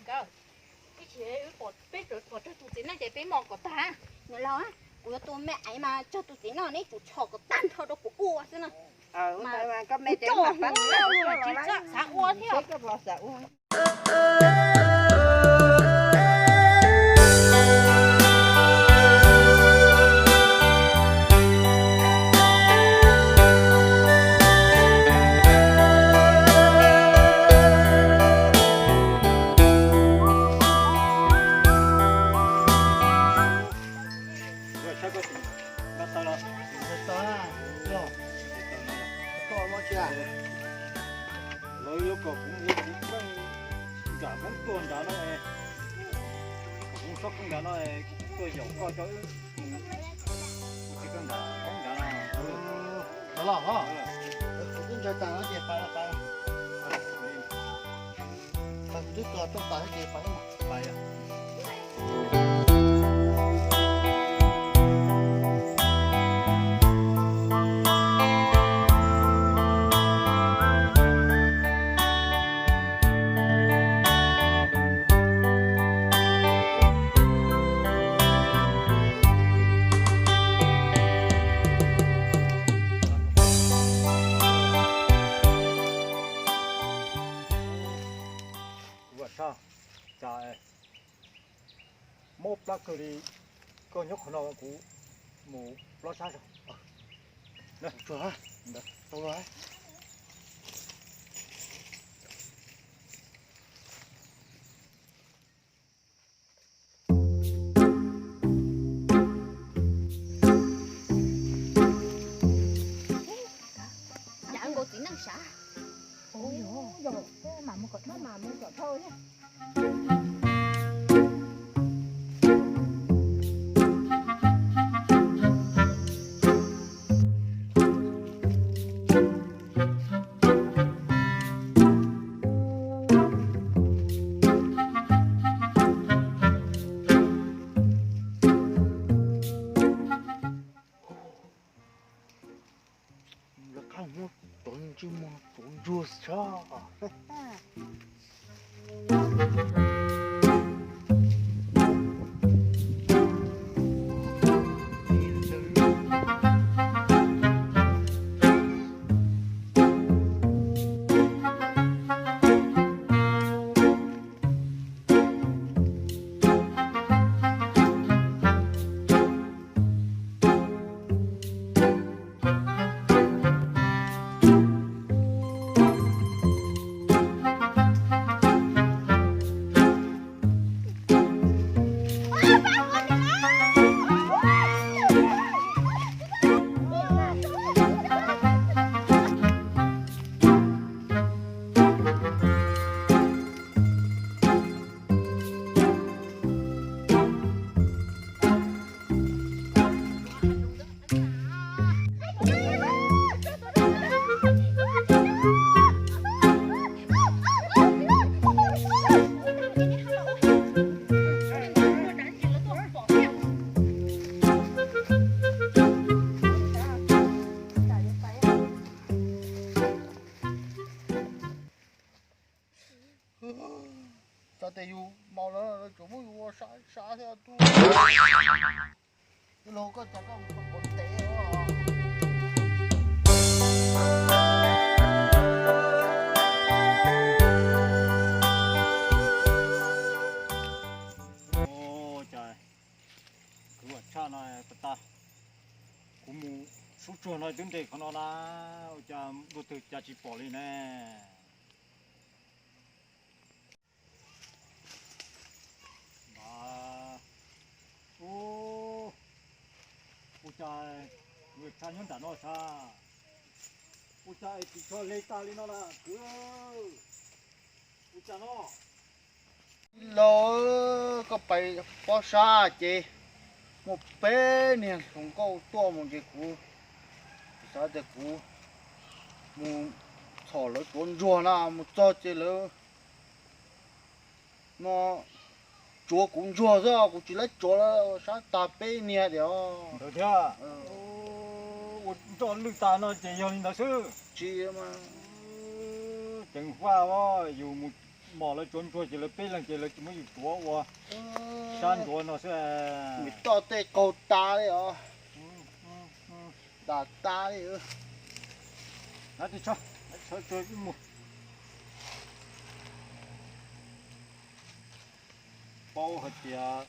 Nkawd, ib chim peb pom tus txiv neej ces peb mos kom tag. Niam laus, kuv yuav tua me aiv mas tsog tus txiv neej neb tsum tshos kom tag nrho rau kuv ua xwb na. Mas kuv coj los kuv ua, tsis txhob xav ua thiab. Lawv yuav kom kuv mus kuv pheej nram Hmoob tuaj nrad no, kom kuv sob pheej nrad no, kuv tuaj yaum koj cov wb mus, kuv tsis pheej nram Hmoob nrad no. Los los, kuv twb ntshai tas no ces pais los pais. Kuv twb txog tuaj tas ces pais los pais. Kuv ua sab, cas mob plab kawg li, koj nyob qhov no kuv mus plob sab zog. Cas nkaus txiv neej sav. Ua yog, mam mus kom dhau, mam mus kom dhau thiab. Lawv qab muab cov ntsej muag tsuav ntsuag tshaj. Xav tias yus maus lawm, tsuas muab yus ua sab sab thiab tu. Yus los koj cas koj mus pov ntev os. Ua cas kuv ua tshaj no pas tas, kuv mus sub tsuag no twb nres qhov no na, ua cas luag twg cas tsis pom li ne. Ua cas kuv ua tshaj nyob nram no sab, ua cas es tsis tshua hle tag li no na kwv, ua cas no. Tij laug, koj pais pob sab ces muaj peb niag hluas nkauj tuaj mus ces kuv xav tias kuv mus txhom lawv tsuav ntsuag na, mus txog ces lawv No tsuav kuv ntsuag xwb, kuv tsis laib tsuav lawm, sab tag peb niag tiag. Ntawd thiab. Ua nroj lwj tas no ces yog li ntawd xwb. Tsis mas. Ceev faj os, yus mus mos lawv tsuav ntsuag ces lawv peb leeg ces lawv tsis muab yus tsuav ua sab ntsuav no xwb. Toj tej qaug tas li os. Tas tas li. Ib mus paub hais tias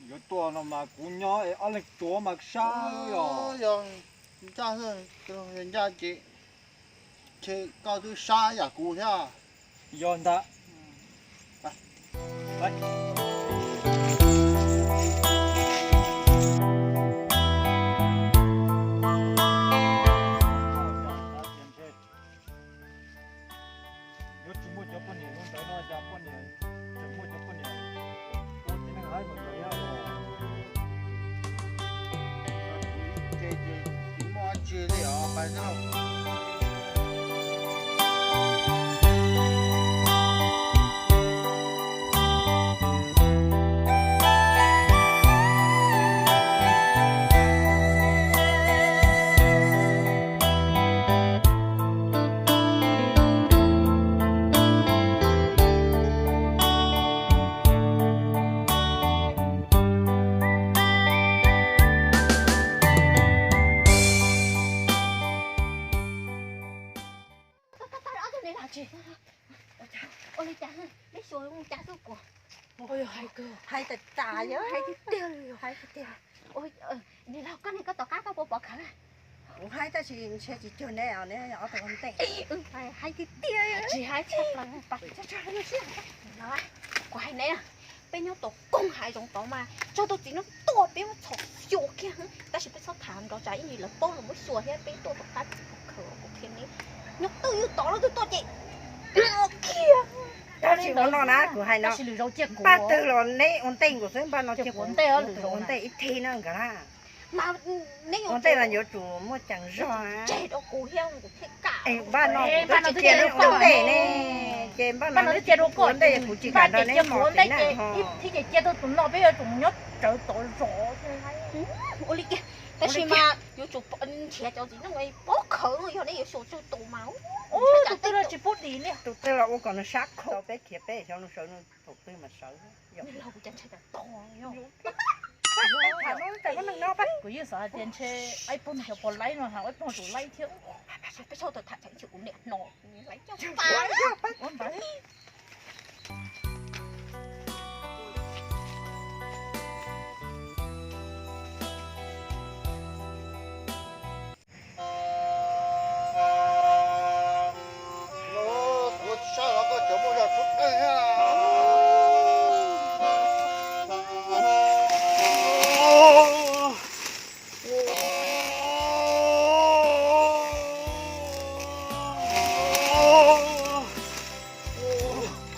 yuav tuaj no mas kuv nyob es ob leeg tsuav mas sab os. Yog ncaj, yog ncaj ces ntshe koj twb sab yam kuv thiab. Yog ntag. Yuav tsis muaj cov poj niam zoo ntawd no cas poj niam, tseem muaj cov poj niam ua txiv neej laib npaum ntawd thiab. Ces tsis muaj dab tsi li os, pais xwb lauj. Ua li cas neb xyuas ua cas xwb kuv hais tas tas, hais tiag tiag, hais tiag tiag. Niam laus, koj niag koj tom qab koj puas pom khawv? Kuv hais tab sis ntshe tsis cuag neb os, neb ob tug ua ntej. Hais tiag tiag, tsis hais tshaj plaws. Kuv hais neb, peb nyob tom koog hav zoov tod mas txog tus txiv neej tuaj peb muab txhom xyuas kiag, tab sis peb txhob tham nrov tsam ib ntsis lawv paub lawv muab xyuas thiab peb tuaj tom qab tsis pom khawv, kuv qhia neb. Nyob twj ywm tod, leej twg tuaj ces khiav. Tab sis ua no na, kuv hais no, npaj twg los neb ua ntej nkaus xwb, npaj no cia kuv ua ntej ib teg na nkawd na. Ua ntej los yuav tsum muaj ceem zog. Npaj no kuv twb tsis cia neb ua ntej ne, ces npaj no neb cia ua ntej kuv tsis kam nrog neb mus ua ntej na. Ib thib ces cia tau tus no peb yuav tsum mus nyob tsawv tod zov. Ua li kiag, tab sis mas yuav tsum nrhiav cov txiv neej pov khawv no yog neb yuav xyuas tsawg tus mas. Tus twg los tsis pub dim li. Tus twg los ua kom nws sab khau, peb khiav peb xyov nws sawv nws thaum twg mas sawv. Los kuv cas ntshai tas tog. Tham no tas koj neeg no pab. Kuv yeej xav hais tias ntshe ib pog nws xyov puas laib no, hais ib pog tus laib thiab. Peb txhob tham tham ib chim kuv niam no.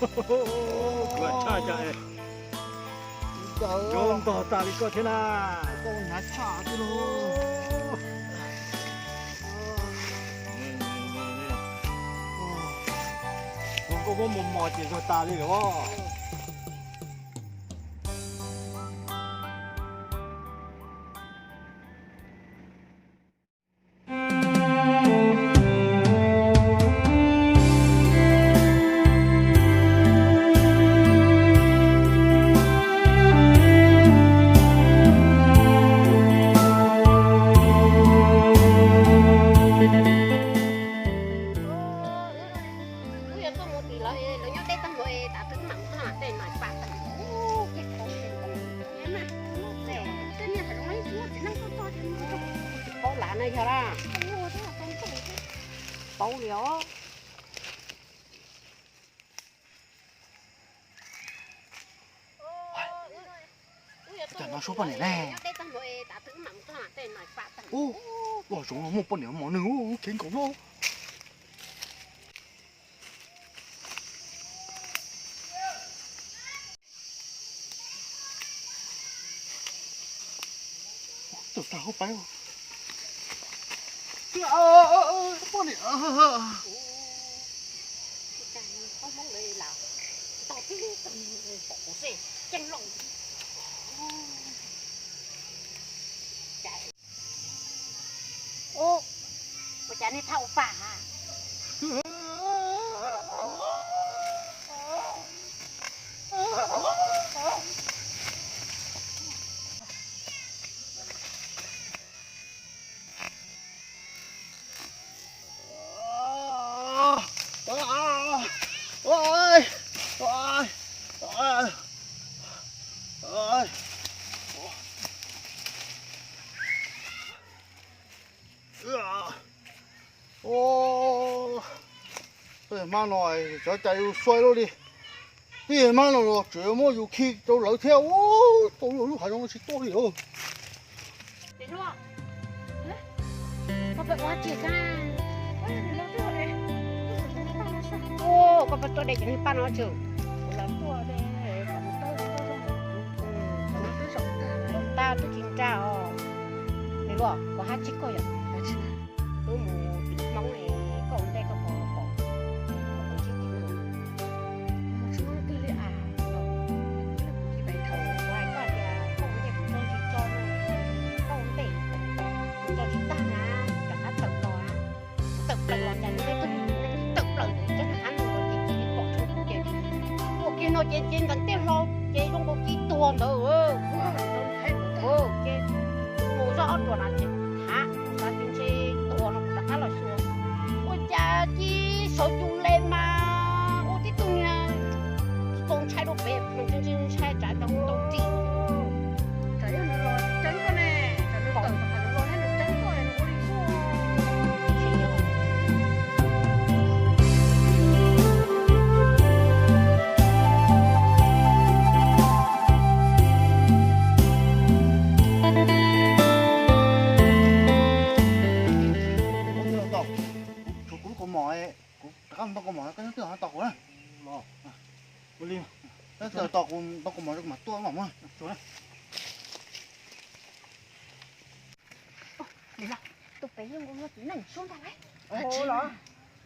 Kuv tshaj cas es zoo ntog tas li koj thiab na. Koj ua hnyav tshaj tiag lauj. Zoo nkauj muab mos mos ces zog tas li lawm os. Wb yuav tuaj mus tim lawv, lawv nyob deb tag npaum es tas twb mam tuaj tej mas pab tag. Ces pab tej niag hais zoo ib txiv neej tuaj txog ces mus tsis paub lav na yog laj. Paub li os. Cas no suab poj niam ne? Ub, ua zoov no muaj poj niam mos nws ub, kheev nkaus loj. Tus tag hub paib. Poj niam. Pom kuv xwb, ceeb loj. Ub, ua cas nej thaj ua pam a? Hmab no cov cas yus xuav luaj li. Tij hmab no los tseem muab yus khi rau lawv thiab. Ub, tau lub hav zoov no tsis tuaj li os. Koj pab tuaj de cov niag paj no tso. Tag twb tsis nra os. Luaj, kuv hab tsis koj yom. Wb mus tim Hmoob es koj ua ntej koj pom pom. Tsis tim no. Mus tsis muaj leej twg li as. Thaum kuv hais koj tias koj ua ntej kuv tso tsis tso no, koj ua ntej kuv tso tsis tag na, rov qab tawm los na. Tawm plaws los cas nws tawm plaws tsob hab no ces cia li pom tshoob ces ua kiag no ces ces ntawd tej hlau ces zoo nkaus ci tuag ntawd. Ces mus zoj ob ruam no ces hav, ntshe tuag no kuv rov qab los xyuas. Ua cas ci sawv cus le mas ua tib tug niag txaus ntshai rau pem, ntshai tsam tau tau ris. Tsam yog nws los tseeb koj ne, tsam nws tawm tom qab los nws tseeb koj nws ua li kuj. Kuv lub kaus mom, kuv rov qab mus ntau kaus mom, koj nyob twj tos kuv na. Ua li, koj tos kuv ntau kaus mom rau kuv mam tuaj mam muab. Tus pem yeej ua txiv neej sub ntag lauj.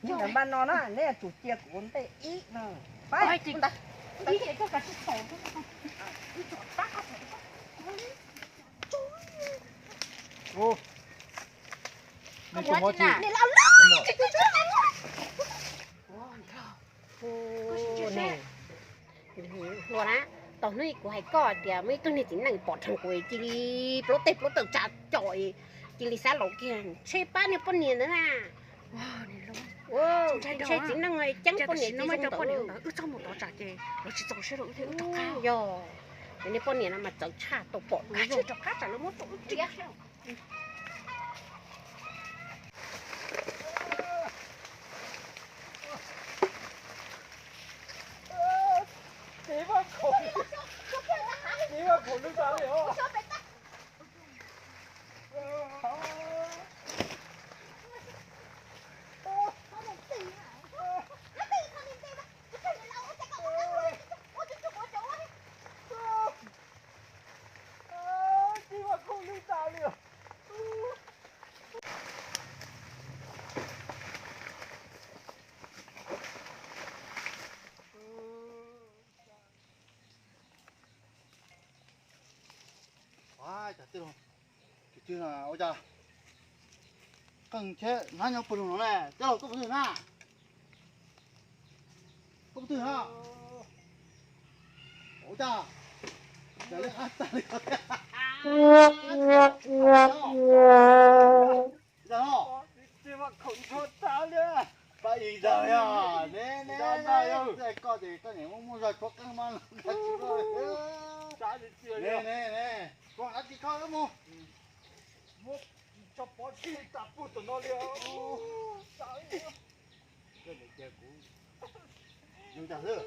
Ntawm npaj no na, neb yuav tsum cia kuv ua ntej ib no. Pab, ntawd, ib ces koj kav tsij thaum, ib tsom tab koj thaum. Hluas na, tau hnub kuv hais koj tias muaj ib tug niag txiv neej pom dheev kuv cia li plaub teg plaub taw tsa com, cia li xav laus kiag, ntshe pab niag poj niam ntawd na. Ntshe txiv neej ceeb poj niam txiv neej ntawd. Wb txhob mus tov tsam ces lawv tsis txaus siab rau wb thiab wb rov qab. Yog, niag poj niam no mas txawv tshaj tau pom wb rov qab tsam lawv muab rau wb ris. Ua cas qeej thiab hnab nyob puag lug no ne, tij laug koj puas twg na? Koj puas twg na? Ua cas, cas li hab tag li. Pab ib zaug yog ne, ne, koj ces koj niam muaj muaj zog tshuab qeej mas ne, ne, tshuab dab tsi koj mus. Muab tso pov tseg tas pug tom no li os. Zoo cas xwb?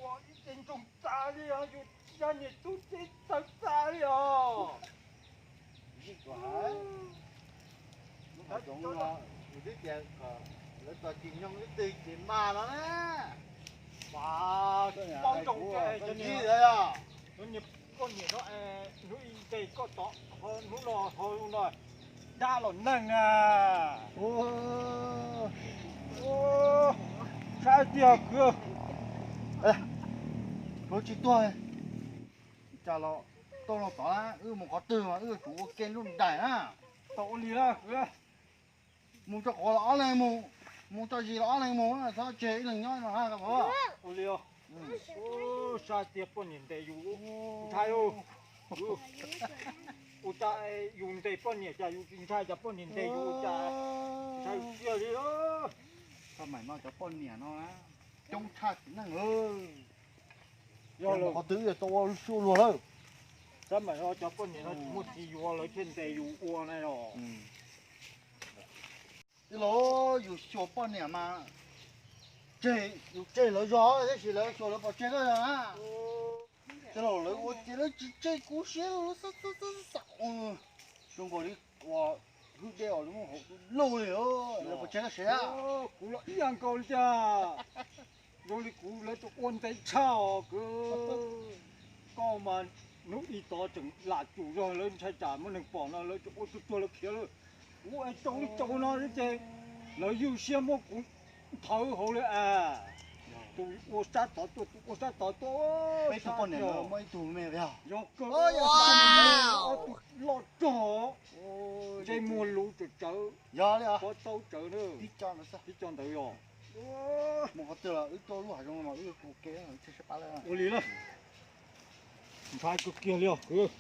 Ua ib ce ntsoog tas li os, yus yog niam tub ces txawv tas li os. Lub qhov roov no, yus twb tias kom lawv txog cim nyoog ib teg ces mag no na. Paub zoo, koj niam no, hnub ib ntej koj tod, hnub no hauv no dab los neeg na. Saib tiag kwv. Kuv tsis tuag, cas los tuaj los tod, wb mus qhov twg mas wb yuav tsum ua ke nruj nraim na. Tau ua li na. Mus tso quav los ob leeg mus, mus tso zis los ob leeg mus, txhob tseg ib leeg nyob no na. Ua li, sab tiag poj niam ntes yus ntshai. Ua cas yus ntes poj niam cas yus tsis ntshai, cas poj niam ntes yus cas ntshai kiag li. Txhob maim no, cov poj niam no coob tshaj txiv neej. Yog qhov twg yog tau ua suab luag lawm. Txhob maim no, cov poj niam no tsis muaj txiv yuav lawv thiaj ntes yus ua na os. Tij laug, yus xyuas poj niam mas tseg, yus tseg lawv zog tab sis lawv xyuas lawv pom tseg koj zog na. Tij laug, lawv ua ces lawv tsis tseg kuv siab, lawv xav, xav, xav, xav, zoo nkaus li ua hwj dej os, lub hauv lub lauj li, lawv pom tseg koj siab. Kuv los ib yam nkaus li cas, zoo li kuv lawv tseem ua ntev tshaj os kwv. Koj mas hnub ib tod tseem lam cum zog, lawv ntshai tsam muaj neeg pom no lawv tseem ua tsuag tsuag lawv khiav lawm. Kuv es tsaus li tsaus no ces lawv ywj siab muab kuv nthawv hauv li as. Tus ua sab tod tuaj, tus ua sab tod tuaj. Peb tug poj niam no muaj ib tug me yog kawg, ob tug loj rog, ntsej muag luv tsawv tsawv, pob taub tsawv na. Tib co ntawd yog mus qhov twg los wb tuaj lub hav zoov no wb ua ke, tseg sab pab lawm. Ua li na. Ntshai kawg kiag li os kwv.